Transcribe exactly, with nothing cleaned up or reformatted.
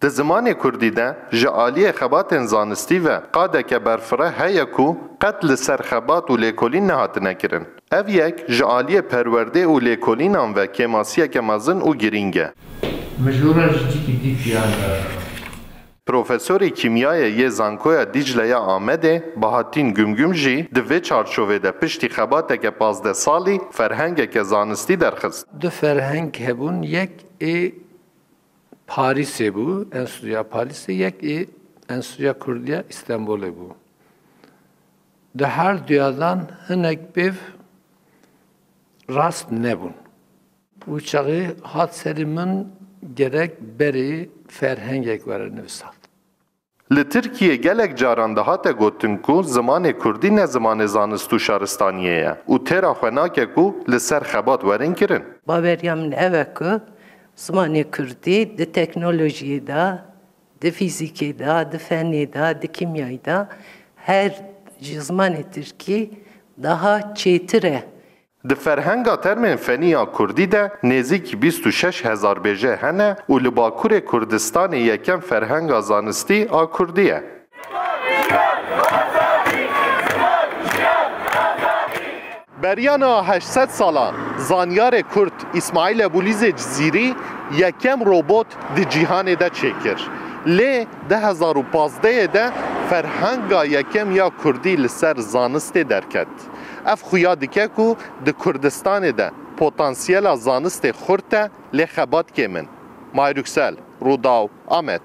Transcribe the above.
Di zimanê kurdî de ji aliyê xebatên zanistî ve qadeke berfireh heye ku qet li ser xebat û lêkolîn nehatine kirin. Ev yek ji aliyê perwerdê û lêkolînan ve kêmasiyeke mezin û girîng e. Mijûra ji cîkî dî piyan e. Profesorê kîmyayê yê Zankoya Dîcle ya Amedê, Bahattin Gümgüm jî di vê çarçovê de piştî xebateke pazdeh salî ferhengeke zanistî derxist. Du ferheng hebûn, yek ê Parîsê bû, Enstitûya Parîsê, yek ê Enstitûya Kurdiya Îstenbolê bû. Di her duyadan hinek pêv rast nebûn. Û çaxê hat serî min gerek berê ferhengek were nivîsand. Li Tirkiyê gelek caran dihate gotin ku zimanê kurdî ne zimanê zanist û şaristaniyê ye û têra xwe nake ku li ser xebat werin kirin. Baweriya min ew e ku zimanê kurdî di teknolojiyê de, di fîzîkê de, di fenê de, di kîmyayî de her ji zimanê tirkî daha çêtir e. Di ferhenga termên fenî ya kurdî de nêzîkî bîst û şeş hezar bêje hene û li Bakurê Kurdistanê yekem ferhenga zanistî a kurdî ye. Beriya niha heşt sed sala zanyarê kurd Îsmaîl Ebûlîzê Cizîrî yekem robot di cîhanê de çêkir. Lê du hezar û pazdehê de ferhenga yekem ya kurdî li ser zanistê derket. Ev xuya dike ku di Kurdistanê de potansiyela zanistê xurt e, lê xebat kêm in. Mahir Yüksel, Rûdaw, Amed.